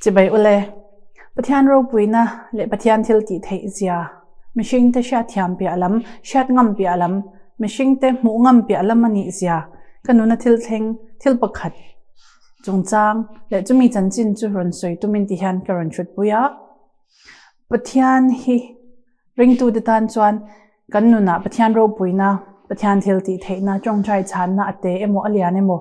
Chibai ule, Pathian ropuina leh Pathian thil tih theih zia, mihringte hriatthiam piah lam, hriat ngam piah lam, mihringte hmuh ngam piah lam a nih zia, ka nuna thil thleng, thil pakhat chungchang leh chumi chanchin chu rawn sawi tumin ti hian ka rawn hrutpui a. Pathian hi ringtute tan chuan Kan nunah Pathian ropuina, Pathian thil tih theihna, tawngtai chhanna a te emaw a lian emaw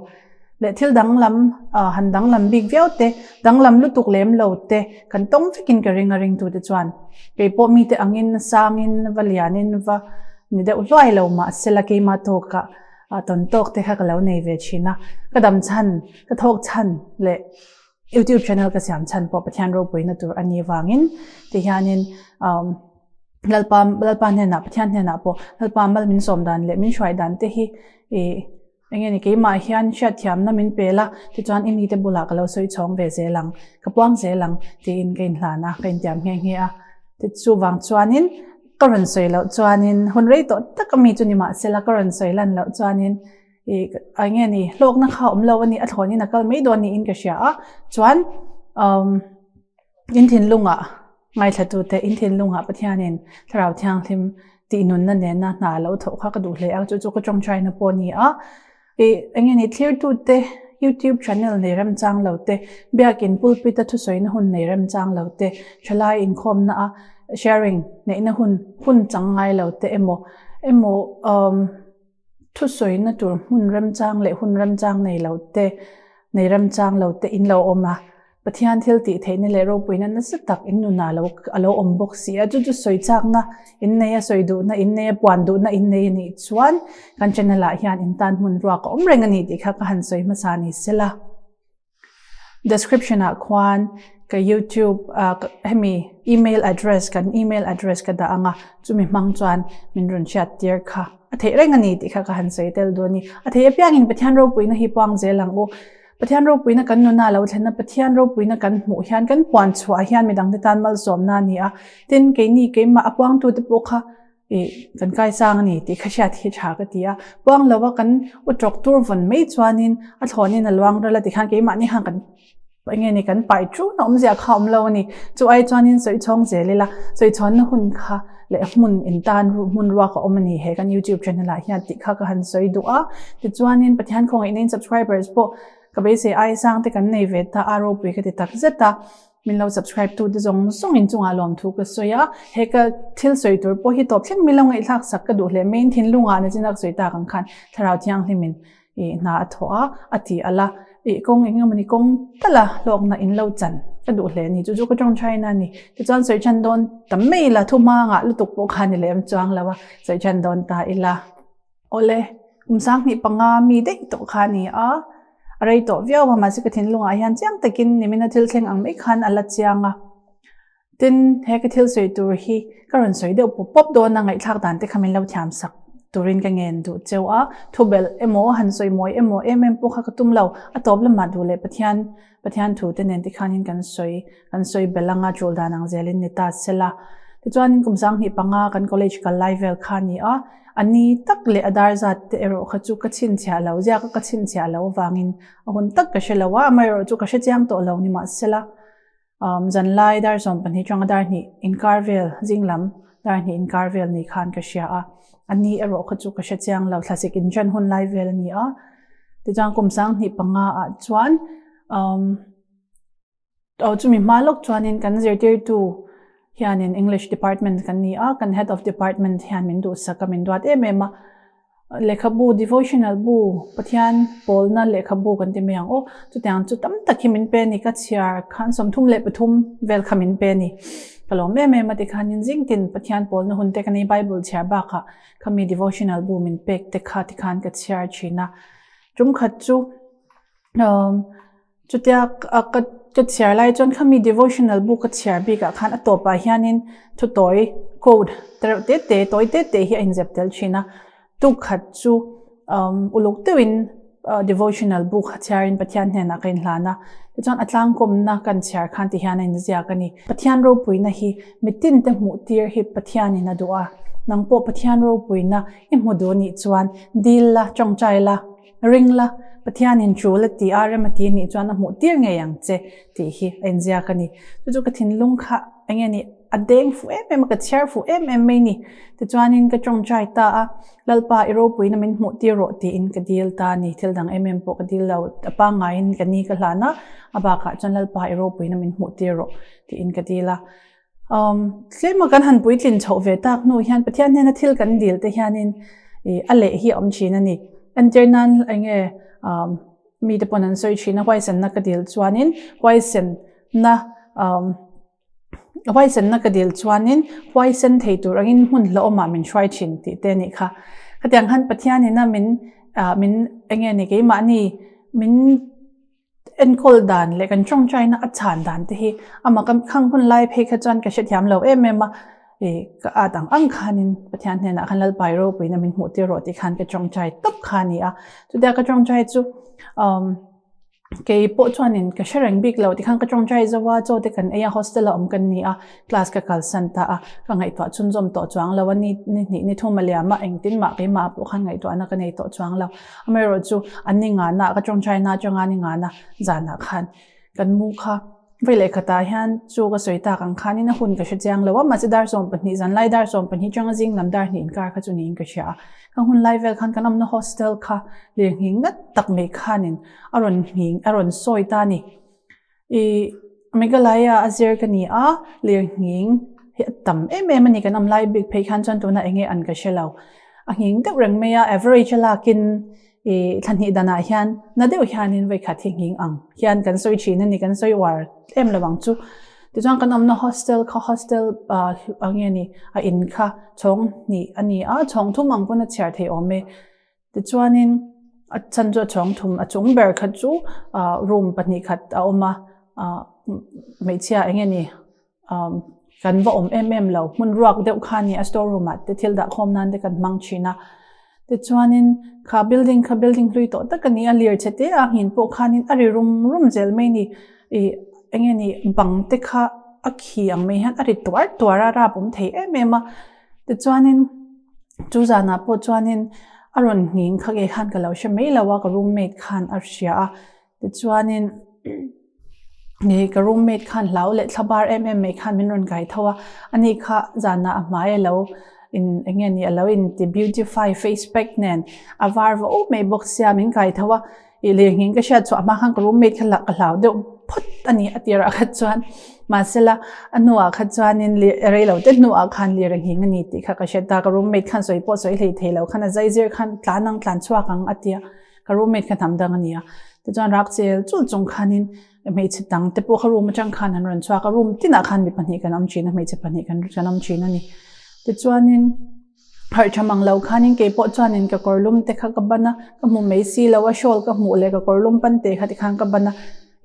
leh thil danglam han danglam bik viau te, danglam lutuk lem lo te kan tawng vekin ka ring a ringtute chuan keipawh mite angin sangin va lianin va ni deuh hluai lo mahsela keimah tawkah tawn tawk te kha ka lo nei ve thin a, ka dam chhan, ka thawk chhan leh YouTube channel ka siam chhan pawh Pathian ropuina tur a nih vangin tihianin Lalpa Lalpa hnenah Pathian hnenah pawh Lalpa mal min sawm dan leh min hruai dan te hi ih eng nge ni keimah hian hriatthiamna min pel a tichuan i mite bulah ka lo sawi chhawng ve zel ang ka puang zel ang tiin ka inhlan a ka intiam nghe nghe a chuvang chuanin ka rawn sawi loh chuanin hun rei tawh tak ami chu ni mahsela ka rawn sawi lan loh chuanin ih eng nge ni hlawkna kha a awm lo a ni a thlawnin a kal mai dawn niin ka hria a chuan umm In thinlungah ngaithlatute, in thinlungah Pathianin Thlarau Thianghlim tih nunna nena hna a lo thawh kha ka duh hle a, chu chu ka tawngtaina pawh a ni a. Ih, eng nge ni, thlirtute, YouTube channel nei remchang lo te, biakin pulpit a thusawina hun nei remchang lo te, thalai inkhawmna a sharing neihna hun hun chang ngai lo te emaw, emaw umm thusawina tur hmun remchang leh hun remchang nei lo te, nei remchang lo te in lo awm a. Pathian thil tih theihna leh ropuina nasa tak in nunah lo a lo awm bawk si a, chu chu sawi chakna in nei a, sawi duhna in nei a, puan duhna in nei a nih chuan kan channel ah hian in tan hmun ruak a awm reng a ni tih kha ka han sawi hmasa ni sela. Description ah khuan ka YouTube ah hemi email address kan email address ka dah ang a, chumi hmang chuan min rawn hriat tir kha a theih reng a ni tih kha ka han sawi tel dawn a ni. A theih apiangin Pathian ropuina hi puang zel ang u. Pathian ropuina kan nuna lo thlenna Pathian ropuina kan hmuh hian kan puan chhuah hian midangte tan malsawmna a ni a, tin keini keimah a puangtute pawh kha ih kan kaisang a ni tih kha hriat hi tha ka ti a, puang lova kan u tawk tur vawn mai chuanin a thlawnin a luang ral a tikhan keimahni khan kan eng nge ni kan pai tun a awmzia kha a awm lo a ni, chu ai chuanin sawi chhawng zel ila sawi chhawnna hun kha leh hmun intan hmun ruak a awm a ni he kan youtube channel ah hian tih kha ka han sawi duh a tichuanin Pathian khawngaihna in subscribers pawh ka beisei ai sang te kan nei ve ta a ropui ka ti tak zet a min lo subscribe tu te zawng zawng in chungah lawmthu ka sawi a he ka thil sawi tur pawh hi tawp thleng mi lo ngaihthlak sak ka duh hle mai in thinlung ah nachin a ka sawi tak ang khan thlarau thianghlim in ih hna a thawh a, a ti alh a, ih kawng eng emawni kawng tal a hlawkna in lo chan ka duh hle a ni, chu chu ka tawngtaina a ni. Tichuan sawi than dawn ta mai ila, thu hmangah lutuk pawh kha ni lem chuang lo a, sawi than dawn ta ila. Awle, kum sanghnih panga mi daih tawh kha a ni a, a rei tawh viau a, mahse ka thinlungah hian chiang takin nimina thil thleng ang mai khan a la chiang a. Tin, he ka thil sawi tur hi ka rawn sawi deuh pawp pawp dawn a, ngaihthlak dan te kha min lo thiam sak turin ka ngen duh cheu a, thu belh emaw han sawi mawi emaw em em pawh kha ka tum lo, a tawp lamah duh leh Pathian Pathian thu te nen tikhanin kan sawi kan sawi belh anga tul dan ang zelin ni ta sela. Tichuanin kum sanghnih panga kan college kal lai vel kha a ni a, a ni tak leh a dar zat te erawh kha chu ka chhinchhiah lo, ziaka ka chhinchhiah loh avangin a hun tak ka hre lo a, amaherawh chu ka hrechiang tawh lo ni mahsela. Um, zanlai dar 12 tanga dar hnih inkar vel zinglam dar hnih inkar vel ni khan ka hria a ani erawh kha chu ka hre chiang lo thlasik in ṭan hun lai vel ani a tichuan kum sang hnih panga ah chuan um oh chumi hma lawk chuanin kan zirtirtu hianin English department kan ni a kan head of department hian min duhsak a min duat em em a Lehkhabu, devotional bu, Pathian pawlna lehkhabu kan ti mai ang aw. Chutiang chu tam tak hi min pe a ni, ka chhiar khan 33 vel kha min pe a ni. Ka lawm em em a tikhanin zing tin Pathian pawlna hun te ka nei Bible chhiar bakah khami devotional bu min pek te kha tikhan ka chhiar thin a. Tum khat chu umm Chutia ka ka chhiar lai chuan khami devotional book ka chhiar bikah khan a tawpah hianin thu tawi code te reuh te te tawi te te hi a inzep tel thin a, tuk khat chu umm uluk deuhin devotional book a chhiarin Pathian hnenah ka inhlan a, tichuan a tlangkawmna kan chhiar khan ti hian a inziak a ni. Pathian ropuina hi mitin te hmuh tir hi Pathianin a duh a, nang pawh Pathian ropuina i hmu duh nih chuan dil la, tawngtai la, ring la. Pathianin tul a ti a, rem a ti anih chuan a hmuh tir ngei ang che tih hi a inziak a ni. Chu chu ka thinlung kha eng nge ni a deng fuh em em a, ka chhiar fuh em em mai ni. Tichuanin ka tawngtai ta a, Lalpa i ropuina min hmuh tir rawh tiin ka dil ta a ni. Thil dang em em pawh ka dil lo, a pangngaiin ka ni ka hlan a, a bakah chuan Lalpa i ropuina min hmuh tir rawh tiin ka dil a. Um, tlema kan han puitlin chhoh ve tak hnu hian Pathian hnena thil kan dil te hianin i a leh hi a awm thin a ni. Entir nan enge um, mi te pawn an sawi thin a huaisenna ka dil chuanin huaisenna um, huaisenna ka dil chuanin huaisen thei tur angin hmun hlauhawmah min hruai thin tih te anih kha. Khatiang khan Pathianina min uh, min enge ni keimahni min Enkawl dan leh kan tawngtaina a chhan dan te hi amah ka khang hun lai phei kha chuan ka hrethiam lo em em a, ih ka at ang ang khanin Pathian hnenah khan Lalpai ropuina min hmuh tir rawh tih khan ka tawngtai tawp kha a ni a. Chutia ka tawngtai chu umm kei pawh chuanin ka hre reng bik lo tikhan ka tawngtai zo a, chaw te kan ei a, hostel a awm kan ni a, class ka kalsan ta a, ka ngaihtuah chhunzawm tawh chuang lo a, ni ni hnih ni thum a liam a, engtin mah keimah pawh khan ngaihtuahna ka nei tawh chuang lo. Amaherawhchu an ni ngana ka tawngtai na atanga ni ngana zanah khan kan mu kha vei leh khatah hian chu ka sawi tak ang khanin a hun ka hre chiang lo a, mahse dar 12 zanlai dar 12 atanga zing lam dar hnih inkar kha chu niin ka hria a, ka hun lai vel khan kan awmna hostel kha lirnghing ngat tak mai khanin a rawn nghing a rawn sawi ta a ni. I Meghalaya a zir ka ni a, lirnghing hi a tam em em a ni kan awm lai bik phei khan chuan tunah enge an ka hre lo. A nghing deuh reng mai a, average a lakin i thla hnih danah hian na deuh hianin vawikhat hi nghing ang hian kan sawi thin a ni, kan sawi uar em lo ang chu. Tichuan kan awmna hostel kha hostel ah nge ni a in kha chhawng hnih a ni a, chhawng thum ang pawn a chhiar thei awm e. Tichuanin a chhan chu a chhawng thum a chung ber kha chu ah room pahnih khat a awm a ah hmeichhia eng nge ni ah kan va awm em em lo hmun ruak deuh kha a ni a store room ah te thil dah khawm nan te kan hmang thin a tichuanin kha building kha building hlui tawh tak a ni a lir chhe te a nghin pawh khanin a ri rum rum zel mai a ni ih eng nge ni bang te kha a khi ang mai hian a ri tuar tuar a rap awm thei em em a tichuanin. Chu zanah pawh chuanin a rawn nghing kha kei khan ka lo hre mai lo a, ka roommate khan a hria a. Tichuanin ih ka roommate khan hlau leh thla bar em em mai khan min rawn kai tho a. Ani kha zanah a hmai a lo in eng nge ni a lo in ti beautify face pack nen a var va up mai bawk sia min kai tho a. Ih lirnghing ka hriat chhuah hma khan ka roommate kha lah ka hlau deuh phawt a ni a tirah kha chuan mahsela a hnuah kha chuanin lir rei lo te hnuah khan lir a nghing a ni tih kha ka hriat ta ka roommate khan sawi pawh sawi hlei thei lo khan a zai zir khan tlan ang tlan chhuak ang a tia ka roommate kha hnam dang a ni a tichuan rak chel chul chung khanin hmeichhe dang te pawh kha room atang khan an rawn chhuak a room tinah khan mi pahnih kan awm thin a hmeichhe pahnih kan kan awm thin a ni tichuanin. Harh tha mang lo khanin kei pawh chuanin ka kawr lum te kha ka ban a, ka hmu mai si lo a, shawl ka hmuh leh ka kawr lum pan te kha tikhan ka ban a,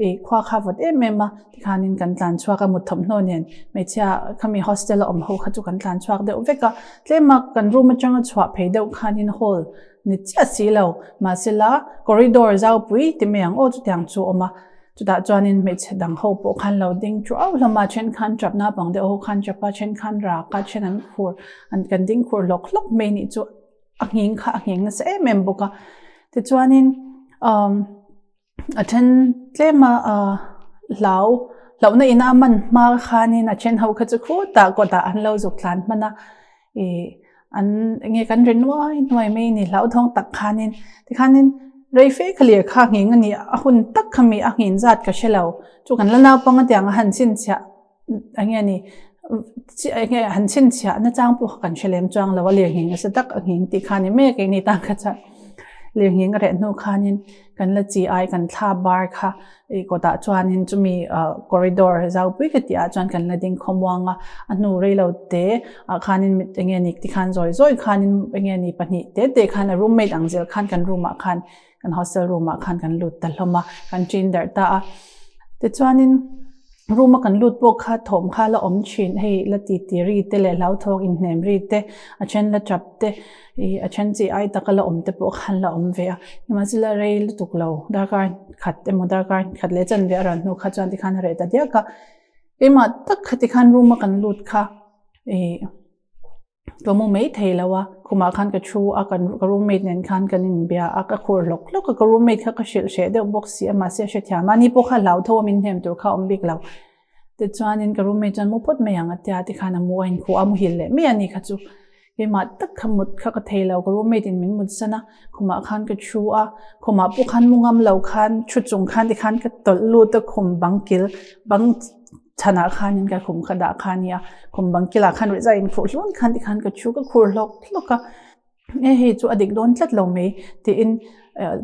ih khua kha vawt em em a, tikhanin kan tlan chhuak a mut thawmhnaw nen hmeichhia khami hostel a awm ho kha chu kan tlan chhuak deuh vek a, tlema kan room atanga chhuah phei deuh khanin hall ni chiah si lo mahsela corridor zaupui ti mai ang aw chutiang chu a awm a. Chutah chuanin hmeichhe dang ho pawh khan lo ding ṭuau hlawm a, then khan ṭap naupang deuh ho khan ṭap a, then khan rak a, then an khur an kan ding khur hlawk hlawk mai nih chu a nghing kha a nghing nasa em em bawk a. Tichuanin umm a then tlema ah hlau hlauhna ina a man hma khanin a then ho kha chu khutah kawtah an lo zuk tlan hman a ih an enge kan ri nuai nuai mai a ni hlauthawng tak khanin tikhanin rei fe kha lir kha nghing a ni a hun tak kha mi a nghin zat ka hre lo chu kan la naupang a tiang a han chhinchhiah eng nge ni eng nge han chhinchhiah na chang pawh kha kan hre lem chuang lo a lir nghing nasa tak a nghing tih kha a ni mai a keini tan kha chuan lir nghing a reh hnu khanin kan la chi ai kan thla bar kha Ih kawtah chuanin chumi ah corridor zaupui ka tih ah chuan kan la ding khawmuang a, a hnu rei lo te ah khanin mit eng nge ni ti khan zawi zawi khanin eng nge ni pahnih te te khan a roommate ang zel khan kan room ah khan kan hostel room ah khan kan lut ta hlawm a, kan ṭin darh ta a. Tichuanin room a kan lut pawh kha thawm kha la awm thin hei la ti ti ri te leh hlauthawng inhnem ri te a then la tap te Ih a then chi ai taka la awm te pawh khan la awm ve a, nimahsela rei lutuk lo darkar khat emaw darkar khat leh chanve a rawn hnu kha chuan tikhan a reh ta diak a, keimah tak kha tikhan room a kan lut kha ih Ka mu mai thei lo a, khumah khan ka thu a, kan ka roommate nen khan kan inbia a, ka khur hlawk hlawk a, ka roommate kha ka hrilh hreh deuh bawk si a, mahse a hrethiam a, ani pawh kha hlau tho a min hnem tur kha a awm bik lo. Tichuanin ka roommate chuan mu phawt mai ang a tia tikhan a mu a inkhuh a, muhil leh mai a ni kha chu. Keimah tak kha mut kha ka thei lo, ka roommate in min mut san a, khumah khan ka thu a, khumah pawh khan mu ngam lo khan thu chung khan tikhan ka tawlh lut a, khum bang kil bang chhanah khanin ka khum kha dah kha a nia, khum bang kilah khan rizai inkhuh hlun khan tikhan ka thu ka khur hlawk hlawk a, e hei chu a dik dawn tlat lo mai tiin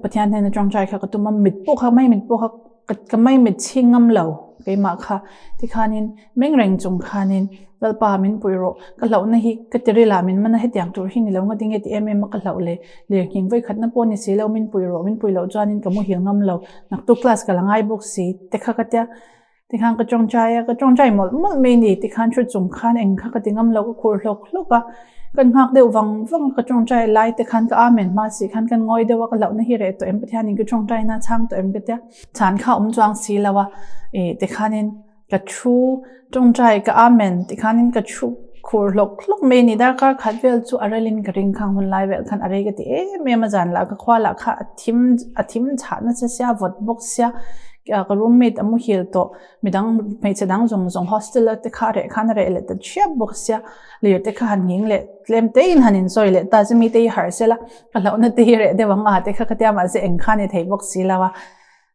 Pathian hnena tawngtai kha ka tum a, mit pawh kha mai mit pawh kha ka mai mit chhing ngam lo keimah kha tikhanin meng reng chung khanin Lalpa min pui rawh ka hlauhna hi ka tiril ah min man a hetiang tur hi ni lo ngati nge ti em em a ka hlauh le lirnghing vawikhatna pawh ni si lo min pui rawh min pui loh chuanin ka muhil ngam lo naktuk class ka la ngai bawk si te kha ka tia Tikhan ka tawngtai a, ka tawngtai mawlh mawlh mai ni. Tikhan thu chung khan eng kha ka ti ngam lo, ka khur hlawk hlawk a. Kan nghak deuh vang vang a, ka tawngtai lai te khan ka amen hma si khan kan ngawi deuh a, ka hlauhna hi reh tawh em, Pathianin ka tawngtaina a chhang tawh em ka tia. Chhan kha awm chuang si lo a, ih tikhanin ka thu tawngtai ka amen tikhanin ka thu khur hlawk hlawk mai ni. Darkar khat vel chu a relin ka ring khang hun lai vel khan a rei ka ti em em a, zan lah ka khua lah kha a thim a thim chhah nasa sia, vawt bawk sia. Ka roommate a muhil tawh midang hmeichhe dang zawng zawng hostel a te kha a reh khan a reh leh ta thiap bawk sia lir te kha han nghing leh tlem te in han insawi leh ta chumi te hi harh sela ka hlauhna te hi reh deuh ang a te kha ka tia mahse eng kha ni thei bawk si lo a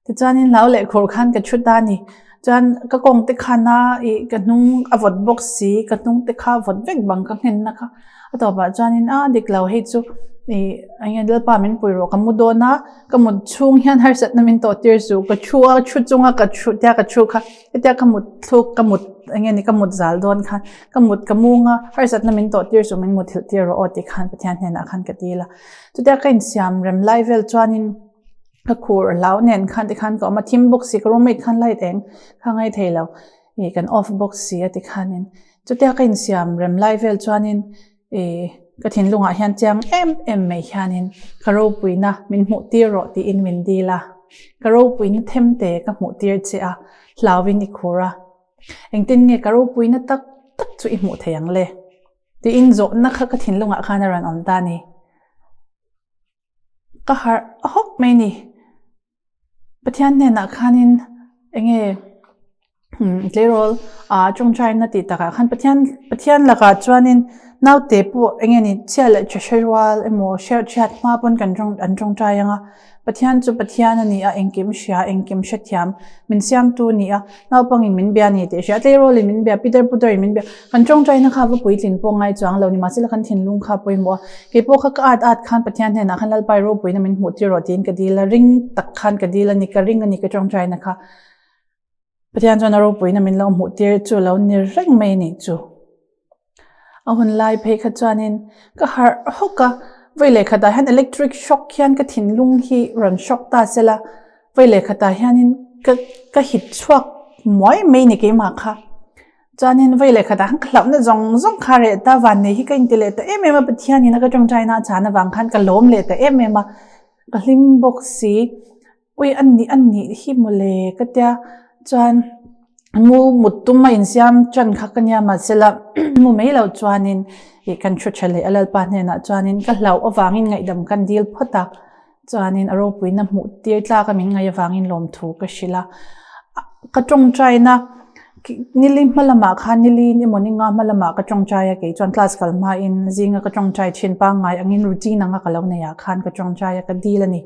tichuanin hlau leh khur khan ka thu ta a ni chuan ka kawng te khan a ih ka hnung a vawt bawk si ka hnung te kha vawt vek bang ka nghen na kha. A tawpah chuanin a dik lo hei chu ih eng nge Lalpa min pui rawh ka mu dawn a, ka mut chhung hian harsatna min tawh tir suh ka thu a thu chunga ka thu tia ka thu kha hetia ka mut thluk ka mut eng nge ni ka mut zal dawn khan ka mut ka mung a harsatna min tawh tir suh min mut hilh tir rawh aw tih khan Pathian hnenah khan ka dil a. Chutia ka insiam rem lai vel chuanin ka khur hlau nen khan tikhan ka awm a thim bawk si ka roommate khan light eng kha ngai thei lo ih kan off bawk si a tikhanin Chutia ka insiam rem lai vel chuanin ih ka thinlungah hian chiang em em mai hianin ka ropuina min hmuh tir rawh tiin min dil a. Ka ropuina themte ka hmuh tir che a, hlauin i khur a. Engtin nge ka ropuina tak tak chu i hmuh thei ang le? Tiin zawhna kha ka thinlungah khan a rawn awm ta a ni. Ka harh a hawk mai ni. Pathian hnenah khanin enge tleirawl ah tawngtaina tih takah khan Pathian Pathian lakah chuanin naute pawh enge ni chhiat leh tha hre rual emaw hriat hriat hma pawn kan tawng an tawngtai ang a Pathian chu Pathian a ni a engkim hria engkim hrethiam min siamtu a ni a Naupangin min bia ni tih hria, tleirawlin min bia, Peter Puterin min bia. Kan tawngtaina kha va puitlin pawh ngai chuang lo ni, mahse la kan thinlung kha pawimawh a. Kei pawh kha ka at at khan Pathian hnenah khan Lalpai ropuina min hmuh tir rawh tiin ka dil a, ring tak khan ka dil a ni, ka ring a ni ka tawngtaina kha. Pathian chuan a ropuina min lo hmuh tir chu lo ni reng mai a nih chu. A hun lai phei kha chuanin ka harh hawk a, vawi leh khatah hian electric shock hian ka thinlung hi rawn shock ta se la, vawi leh khatah hianin ka ka hit chhuak muai mai ni keimah kha. Chuanin vawi leh khatah khan ka hlauhna zawng zawng kha reh ta, vannei hi ka inti leh ta em em a, Pathianin a ka tawngtaina a chhan avang khan ka lawm leh ta em em a, ka hlim bawk si. Ui a nih a nih hi mawle ka tia chuan mu mut tum a insiam tan kha ka nia mahsela mu mai loh chuanin ih kan thu tha leh a Lalpa hnenah chuanin ka hlauh avangin ngaihdam kan dil phawt a chuanin a ropuina hmuh tir tlak a min ngaih avangin lawmthu ka hrilh a ka tawngtaina Nili hma lamah khan nili emaw ni nga hma lamah ka tawngtai a kei chuan class kal hmain zinga ka tawngtai thin pangngai angin routine anga ka lo nei ah khan ka tawngtai a ka dil a ni.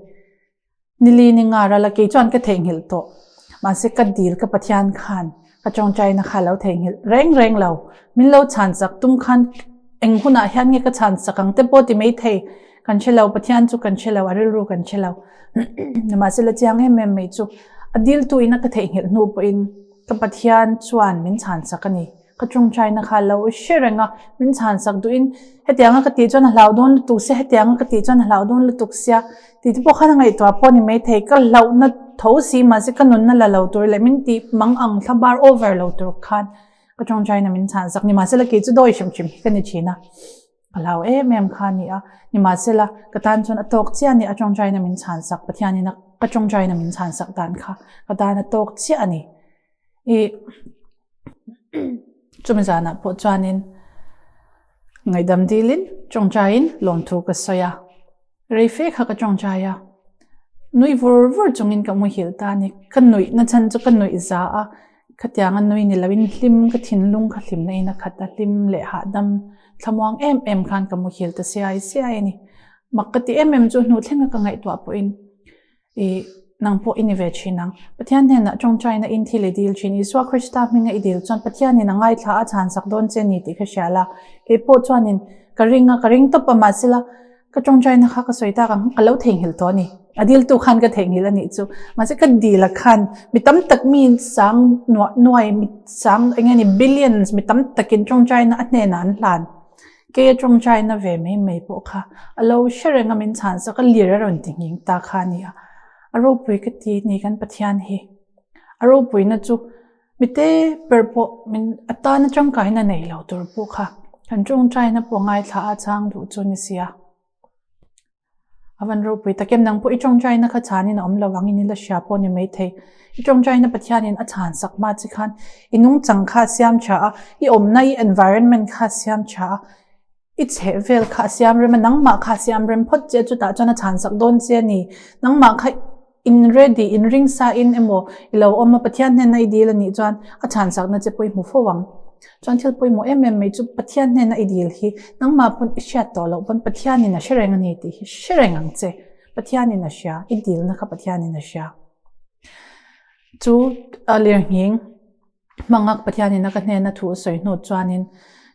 Nili ni nga ral a kei chuan ka theihnghilh tawh. Mahse ka dil ka Pathian khan ka tawngtaina kha lo theihnghilh reng reng lo. Min lo chhan chak tum khan eng hunah hian nge ka chhan chak ang te pawh ti mai thei kan hre lo, Pathian chu kan hre lo, a rilru kan hre lo. Mahse la chiang em em mai chu a diltu in a ka theihnghilh hnu pawhin ka Pathian chuan min chhan chak a ni. Ka tawngtaina kha lo hre reng a, min chhan sak duhin hetianga ka tih chuan a hlau dawn lutuk sia, hetianga ka tih chuan a hlau dawn lutuk sia tih te pawh khan a ngaihtuah pawh a ni maithei. Ka hlauhna tho si mahse ka nunna la lo tur leh min tih mang ang thla bar over lo tur khan ka tawngtaina min chhan sak ni. Mahse la kei chu dawi hrim hrim hi ka ni thin a, ka hlau em em kha a ni a. Nimahsela ka tan chuan a tawk chiah a ni, a tawngtaina min chhan sak Pathianin a ka tawngtaina min chhan sak dan kha ka tan a tawk chiah a ni. I chumi zanah pawh chuanin Ngaihdam dilin tawngtaiin lawmthu ka sawi a. Rei fe kha ka tawngtai a. Nui vur vur chungin ka muhil ta a ni. Ka nuih na chhan chu ka nuih za a. Khatianga nui ni loin hlim ka thinlung kha hlimna in a khat a, hlim leh hahdam thlamuang em em khan ka muhil ta siai siai a ni. Mak ka ti em em chu hnu thlenga ka ngaihtuah pawhin I nang pawh i ni ve thin ang. Pathian hnenah tawngtaina in thil i dil thin. Isua Krista hminga i dil chuan Pathianin a ngaithla a chhansak dawn che ni tih ka hria la. Kei pawh chuanin ka ring a, ka ring tawp a, mahsela ka tawngtaina kha ka sawi tak ang, ka lo theihnghilh tawh a ni. A diltu khan ka theihnghilh a nih chu. Mahse ka dil a khan mi tam tak mi sang nuah nuai, mi sang eng nge ni billions mi tam takin tawngtaina a hnenah an hlan. Kei a tawngtaina ve mai mai pawh kha a lo hre reng a min chhan sak a lir a rawn ti nghing ta kha a ni a. A ropui ka ti ni kan Pathian hi. A ropuina chu mite ber pawh min a tana tangkaina nei lo tur pawh kha kan tawngtaina pawh ngaithla a chhang duh chu ni sia. A van ropui tak em, nang pawh i tawngtaina kha chhanin a awm lo angin i la hria pawh a ni maithei. I tawngtaina Pathianin a chhan sak hma che khan i nungchang kha a siam tha a, i awmna i environment kha a siam tha a, i chheh vel kha a siam rem a, nangmah kha a siam rem phawt che a, chutah chuan a chhan sak dawn che a ni. Nangmah kha in ready, in ring sa in emaw i lo awm a, Pathian hnena i dil a nih chuan a chhan sakna che pawh i hmu fo ang. Chuan thil pawimawh em em mai chu Pathian hnena i dil hi nangmah pawn i hriat tawh loh pawn Pathianin a hre reng a ni tih hi hre reng ang che. Pathianin a hria, i dilna kha Pathianin a hria. Chu a lirnghing hmanga Pathianin a ka hnena thu a sawi hnu chuanin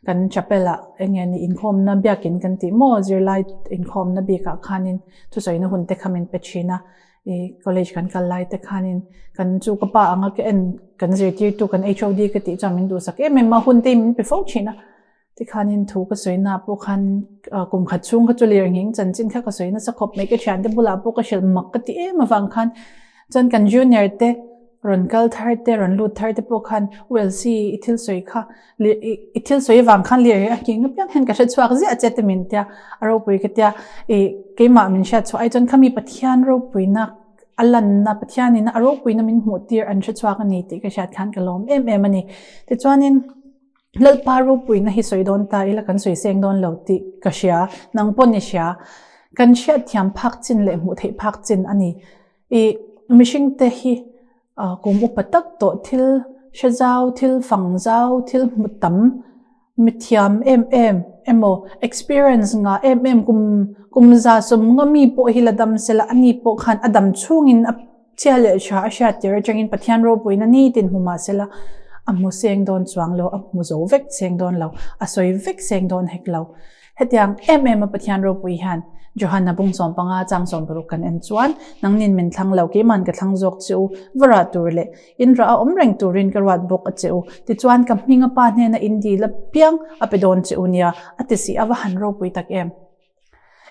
kan chapel ah eng nge ni inkhawmna biakin kan tih maw zirlai inkhawmna bikah khanin thusawina hun te kha min pe thin a. I college kan kal lai te khanin kan chu ka pa anga ka en kan zirtirtu kan HOD ka tih chuan min duhsak em em a hun te min pe fo thin a tikhanin thu ka sawi na pawh khan kum khat chhung kha chu lir nghing chanchin kha ka sawi nasa khawp mai ka thiante bulah pawh ka hrilh mak ka ti em avang khan chuan kan junior te rawn kal thar te rawn lut thar te pawh khan ULC i thil sawi kha i thil sawi avang khan lir hi a nghing apiang hian ka hre chhuak ziah che te min tia a ropui ka tia i keimah min hriat chhuah ai chuan khami Pathian ropuina a lanna Pathianin a ropuina min hmuh tir an hre chhuak a ni tih ka hriat khan ka lawm em em a ni. Tichuanin Lalpa ropuina hi sawi dawn ta ila kan sawi seng dawn lo tih ka hria nang pawn i hria kan hriat thiam phak chin leh hmuh theih phak chin a ni. I mihring te hi kum upa tak tawh thil hre zau, thil fang zau, thil hmu tam, mi thiam em em emaw experience ngah em em kum kum za sawm nga mi pawh hi la dam sela ani pawh khan a dam chhungin a chhia leh tha a hriat tir atangin Pathian ropuina nitin hmu mah sela a hmu seng dawn chuang lo, a hmu zo vek seng dawn lo, a sawi vek seng dawn hek lo. Hetiang em em a Pathian ropui hian Johanna bung 15 chang 60 kan en chuan nangnin min thlang lo keiman ka thlang zawk che u va rah tur leh in rah a awm reng turin ka ruat bawk a che u tichuan ka hminga pa hnena in dil apiang a pe dawn che u nia a ti si a va han ropui tak em.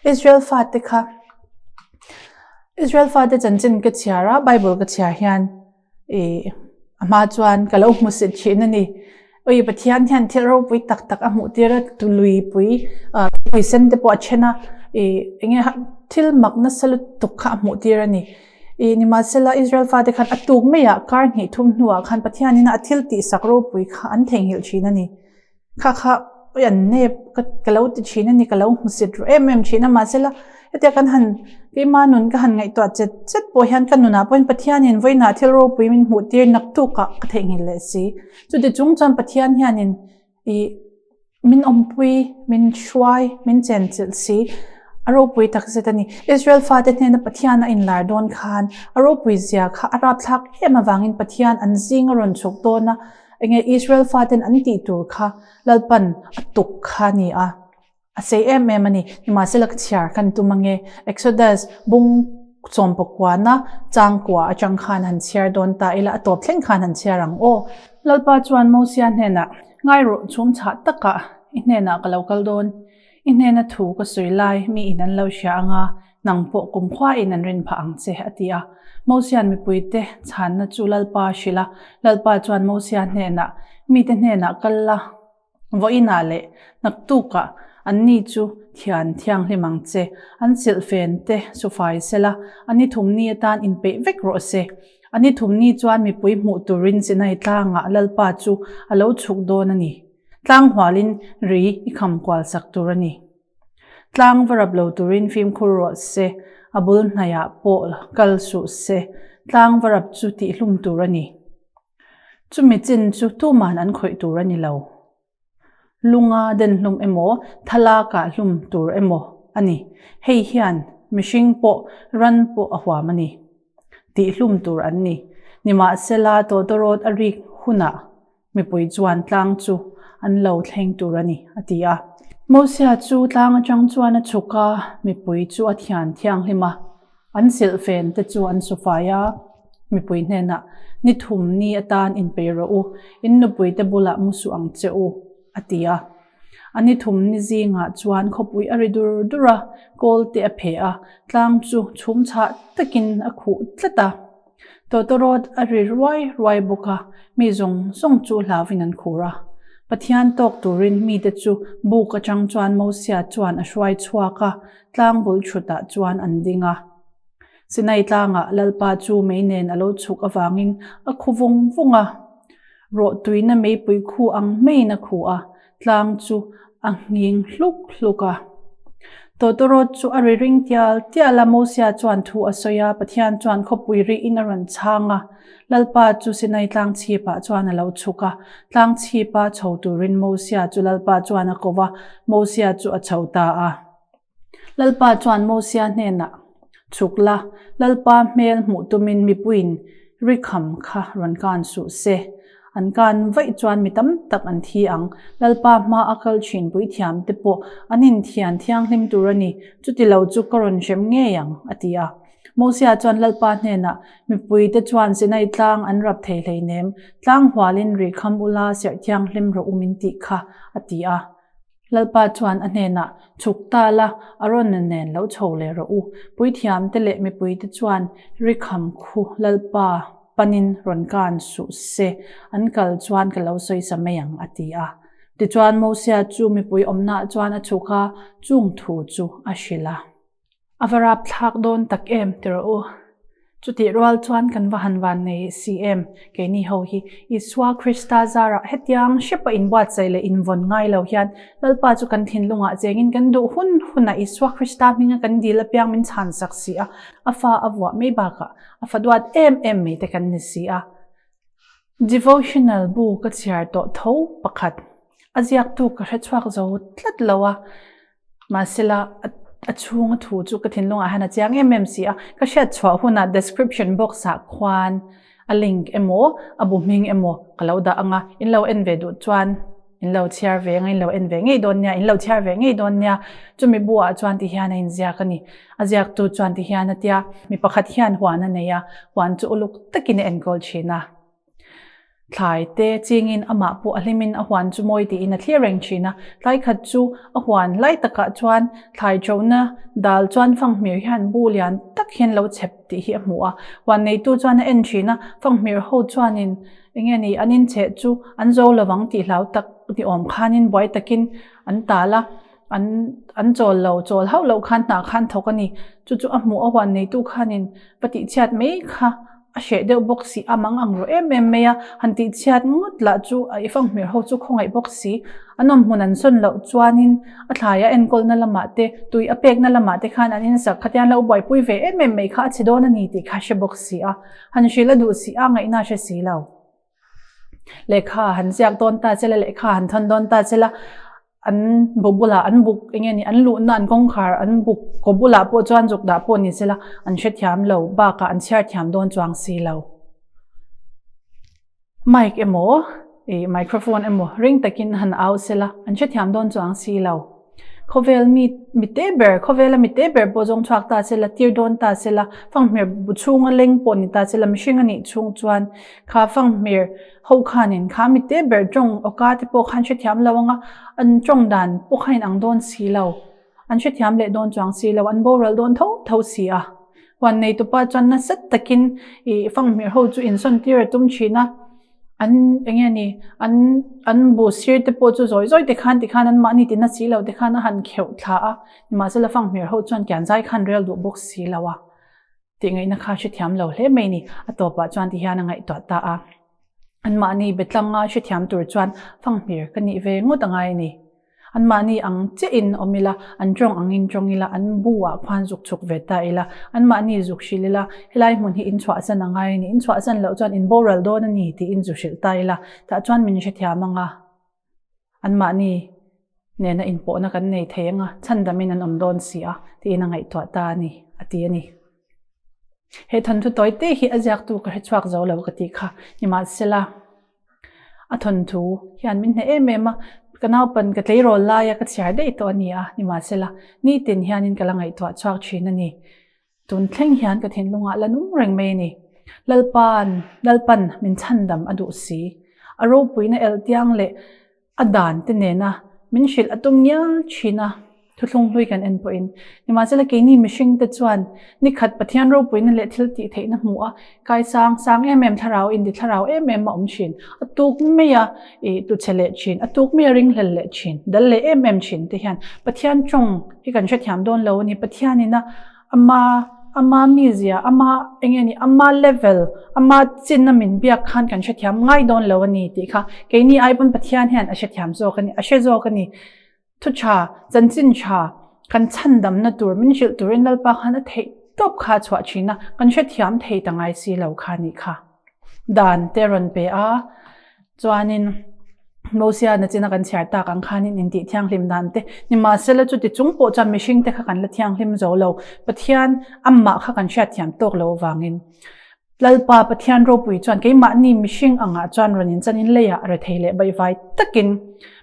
Israel fate kha Israel fate chanchin ka chhiar a Bible ka chhiar hian I a hma chuan ka lo hmu sit thin a ni. Ui Pathian hian thil ropui tak tak a hmuh tir a, tuluipui tui sen te pawh a then a, i enge thil mak nasa lutuk kha a hmuh tir a ni. I nimahsela Israel fate khan a tuk maiah kar hnih thum hnuah khan Pathianin a thil tihsak ropui kha an theihnghilh thin a ni. Kha kha ui an nep ka ka lo ti thin a ni ka lo hmu sit ru em em thin a mahsela hetia kan han keima nun ka han ngaihtuah chet chet pawh hian ka nunah pawhin Pathianin vawiinah thil ropui min hmuh tir naktuk ah ka theihnghilh leh si. Chuti chung chuan Pathian hianin ih min awmpui min hruai min chenchilh si a ropui tak zet a ni. Israel fate hnena Pathian a inlar dawn khan a ropui zia kha a rapthlak em avangin Pathian an zing a rawn chhuk dawn a. Enge Israel faten an tih tur kha Lalpan a tuk kha a ni a, a sei em em a ni. Nimahsela ka chhiar khan tum ange. Exodus bung sawmpakuana changkua atang khan han chhiar dawn ta ila, a tawp thleng khan han chhiar ang aw. Lalpa chuan Mosia hnenah, Ngai rawh, chhum chhah takah i hnenah ka lo kal dawn. I hnena thu ka sawi lai mi in an lo hria anga, nang pawh kumkhua in an rin phah ang che, a ti a. Mosia'n mipuite chhanna chu Lalpa a hrilh a. Lalpa chuan Mosia hnenah, Mite hnenah kal la, vawiinah leh naktukah anni chu thian thianghlim ang che, an silhfen te sufai sela, a ni thumni atan inpeih vek rawh se. A ni thumni chuan mipui hmuh turin Sinai tlangah Lalpa chu a lo chhuk dawn a ni. Tlang hualin ri i kham kual sak tur a ni. Tlang va rap lo turin fimkhur rawh se, a bul hnaiah pawh kal suh se, tlang va rap chu tihhlum tur a ni. Chumi chin chu tuman an khawih tur a ni lo. Lunga denhlum emaw, thala kahhlum tur emaw a ni. Hei hian mihring pawh ran pawh a huam a ni. Tihhlum tur an ni. Nimahsela tawtawrawt a rik hunah mipui chuan tlang chu an lo thleng tur a ni, a ti a. Mosia chu tlang atang chuan a chhuk a, mipui chu a thian thianghlim a. An silhfen te chu an sufai a, mipui hnenah, Ni thum ni atan inpei rawh u, in nupuite bulah mu suh ang che u, a ti a. A ni thum ni zingah chuan khawpui a ri dur dur a, kawl te a pheh a, tlang chu chhum chhah takin a khuh tlat a. Tawtawrawt a ri ruai ruai bawk a, mi zawng zawng chu hlauvin an khur a. Pathian tawk turin mite chu buk atang chuan Mosia chuan a hruai chhuak a, tlang bul thutah chuan an ding a. Sinai tlangah Lalpa chu mei nen a lo chhuk avangin a khu vung vung a. Rawhtuina meipui khu ang maiin a khu a, tlang chu a nghing hluk hluk a. Tawtawrawt chu a ri ring tial tial a, Mosia chuan thu a sawi a, Pathian chuan khawpui rihin a rawn chhang a. Lalpa chu Sinai tlang chhipah chuan a lo chhuk a, tlang chhipa chho turin Mosia chu Lalpa chuan a ko va, Mosia chu a chho ta a. Lalpa chuan Mosia hnenah, Chhuk la, Lalpa hmel hmuh tumin mipuiin rikham kha rawn kan suh se. An kan vaih chuan mi tam tak an thi ang. Lalpa hma a kal thin puithiam te pawh an inthian thianghlim tur a ni, chuti lo chu ka rawn hrem ngei ang, a ti a. Mosia chuan Lalpa hnenah, Mipuite chuan Sinai tlang an rap thei hleinem, tlang hualin rikham ula serh thianghlim rawh u min tih kha, a ti a. Lalpa chuan a hnenah, Chhuk ta la, Arona nen lo chho leh rawh u. Puithiamte leh mipuite chuan Rikham khu Lalpa panin rawn kan suh se, an kal chuan ka lo sawisa mai ang, a ti a. Tichuan Mosia chu mipui awmnaah chuan a chhuk a, chung thu chu a hrilh a. A va rap thlak dawn tak em ti rawh u. Chutih rual chuan kan va han van nei si em keini ho hi Isua Krista zarah hetiang hrepa inbuatsaih leh invawn ngai lo hian Lalpa chu kan thinlungah chengin kan duh hun hunah Isua Krista hminga kan dil apiang min chhan sak si a, a fa a vuah mai bakah a fa duat em em mai te kan ni si a. Devotional bu ka chhiar tawh tho pakhat a ziaktu ka hre chhuak zo tlat lo a, mahsela a chhunga thu chu ka thinlungah hian a chiang em em si a, ka hriat chhuah hunah description box ah khuan a link emaw a bu hming emaw ka lo dah ang a, in lo en ve duh chuan in lo chhiar ve ang a, in lo en ve ngei dawn nia, in lo chhiar ve ngei dawn nia, chumi bu ah chuan ti hian a inziak a ni, a ziaktu chuan ti hian a tia, mi pakhat hian huan a nei a, huan chu uluk takin a enkawl thin a. Thlai te chingin amah pawh a hlimin a huan chu mawi tiin a thlir reng thin a. Tlai khat chu a huan lai takah chuan thlai ṭona dal chuan fanghmir hian bu lian tak hian lo chep tih hi a hmu a. Huan neitu chuan a en thin a, fanghmir ho chuanin eng nge ni an incheh chu an zo lovang tih hlau tak ni awm khanin buai takin an tal a. An an chawl lo, chawl hauh loh khan hnah khan thawk a ni. Chu chu a hmuh a huan neitu khanin va tihchhiat mai kha a hreh deuh bawk si, a mang ang rawh em em mai a. Han tihchhiat ngawt lah chu a i fanghmir ho chu khawngaih bawk si. An awm hmun an sawn loh chuanin a thlai a enkawlna lamah te, tui a pekna lamah te khan an insak kha tian lo buaipui ve em em mai kha a chhe dawn a ni tih kha a hre bawk si a. Han hrilh a duh si a, ngaihna a hre si lo. Lehkha han ziak dawn ta che la, lehkha han thawn dawn ta che la, an bu bulah an buk eng nge ni an luhna an kawngkhar an buk kaw bulah pawh chuan zuk dah pawh ni sela an hrethiam lo bakah an chhiar thiam dawn chuang si lo. Mic emaw ih microphone emaw ring takin han au sela an hrethiam dawn chuang si lo. Khawvel mi mi te ber khawvela mi te ber pawh zawng chhuak ta sela tir dawn ta sela fanghmir bu chhunga leng pawh ni ta sela mihring a nih chhung chuan kha fanghmir ho khanin kha mi te ber tawng awka te pawh khan hrethiam lo anga an tawng dan pawh kha inang dawn si lo an hrethiam leh dawn chuang si lo an boral dawn tho tho si a huan nei tupa chuan nasa takin ih fanghmir ho chu insawn tir a tum thin a. An eng nge ni an an bu sir te pawh chu zawi zawi te khan tikhan an mahni tina si lo te khan a han kheuh thla a nimahsela fanghmir ho chuan kian zai khan rel duh bawk si lo a tih ngaihna kha hrethiam lo hle mai ni a tawpah chuan ti hian a ngaihtuah ta a. Anmahni betlanga hrethiam tur chuan fanghmir ka nih ve ngawt a ngai a ni. Anmahni ang chiahin awm ila, an tawng angin tawng ila, an bu ah khuan zuk chhuk ve ta ila, anmahni zuk hrilh ila, helai hmun hi in chhuahsan a ngai a ni, in chhuahsan loh chuan in boral dawn a ni tiin zu hrilh ta ila, tah chuan min hrethiam ang a, anmahni nena inpawhna kan nei thei ang a, chhandamin an awm dawn si a, tiin a ngaihtuah ta a ni, a ti a ni. He thawnthu tawi te hi a ziaktu ka hre chhuak zo lo ka tih kha nimahsela a thawnthu hian min hneh em em a, ka naupan ka tleirawl laia ka chhiar daih tawh a ni a, nimahsela nitin hianin ka la ngaihtuah chhuak thin a ni. Tun thleng hian ka thinlungah la nung reng mai a ni. Lalpa'n Lalpan min chhandam a duh si. A ropuina eltiang leh a dan te nena min hrilh a tum ngial thin a, thuthlung hlui kan en pawhin. Nimahsela keini mihring te chuan nikhat Pathian ropuina leh thil tih theihna hmu a, kaisang sang em em thlarau indi thlarau em em a awm thin, a tuk mai a ih tu che leh thin, a tuk mai a ringhlel leh thin, dal leh em em thin te hian Pathian tawng hi kan hrethiam dawn lo a ni. Pathianin a Ama, ama mizia, ama eng nge ni, ama level, ama chin a min biak khan kan hrethiam ngai dawn lo a ni tih kha keini ai pawn Pathian hian a hrethiam zawk a ni, a hre zawk a ni. Thu tha, chanchin tha, kan chhandamna tur, min hrilh turin Lalpa khan a theih tawp kha a chhuah thin a, kan hrethiam thei ta ngai si lo kha nih kha. Dan te rawn pe a, Chuanin Mosia nachina kan chhiar tak ang khanin intih thianghlim dan te nimahsela chuti chung pawh chuan mihring te kha kan la thianghlim zo lo. Pathian amah kha kan hriatthiam tawk lo avangin Lalpa Pathian ropui chuan keimahni mihring angah chuan rawn inchanin leiah rethei leh baihvai takin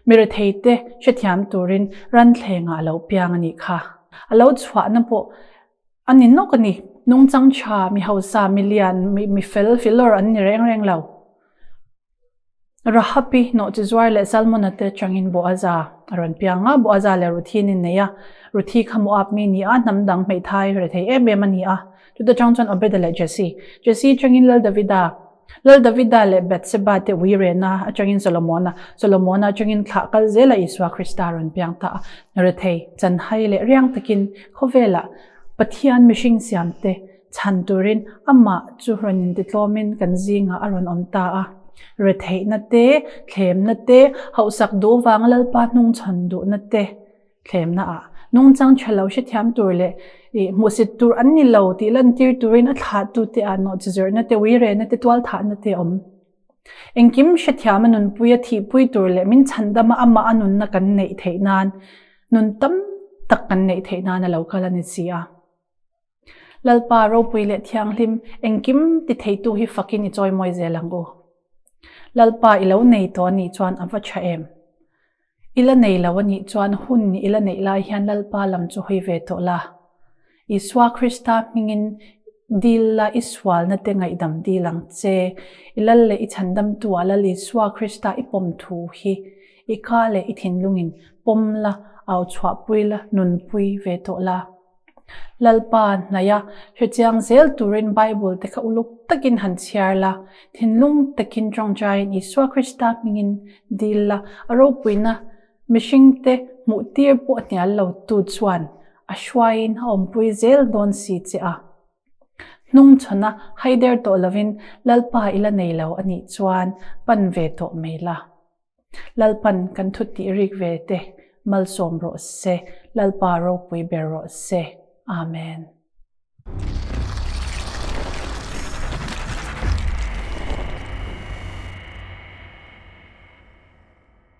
mi rethei te hrethiam turin ranthlengah a lo piang a nih kha. A lo chhuahna pawh a ni nawk a ni. Nungchang tha, mi hausa, mi lian, mi fel, filawr an ni reng reng lo. Rahapi nawhchi zuar leh Salmona te atangin Boaza a rawn piang a, Boaza leh Ruthi an innei a. Ruthi kha Moab mi a ni a, hnam dang hmeithai rethei em em a ni a. Chuta tang chuan Obeda leh Jesse. Jesse atangin Lal Davida, Lal Davida leh Bathseba te ui rehna atangin Solomona, Solomona atangin thlah kal zela Isua Krista a rawn piang ta a. Rethei, chanhai leh riang takin khawvelah Pathian mihring siamte Chhan turin amah chu rawn intitlawmin kan zingah a rawn awm ta a. Retheihna te, thlemna te, hauhsak duh vanga Lalpa hnungchhawn duhna te thlemna ah nungchang tha lo hrethiam tur leh ih hmuhsit tur an ni lo tih lantir turin a thlahtute ah nawhchizawrhna te, uirehna te, tualthahna te a awm. Engkim hrethiam a nunpui a thihpui tur leh min chhandama amah a nunna kan neih theih nan, nun tam tak kan neih theih nan a lo kal a ni si a. Lalpa ropui leh thianghlim engkim ti theitu hi fakin i chawimawi zel ang u. Lalpa i lo nei tawh a nih chuan a va tha em? I la nei lo a nih chuan hun i la neih lai hian Lalpa lam chu hawi ve tawh la. Isua Krista hmingin dil la i sualna te ngaihdam dil ang che. I lal leh i chhandamtu ah Lal Isua Krista i pawm thu hi i ka leh i thinlungin pawm la, au chhuahpui la, nunpui ve tawh la. Lalpa hnaih a, hrechiang zel turin Bible te kha uluk takin han chhiar la, thinlung takin tawngtaiin Isua Krista hmingin dil la, a ropuina mihringte hmuh tir pawh hnial lo tu chuan a hruaiin a awmpui zel dawn si che a. Hnungchhawn a haider tawh lovin Lalpa i la nei lo a nih chuan pan ve tawh mai la. Lalpan kan thut tih rik ve te malsawm rawh se, Lalpa ropui ber rawh se. Amen.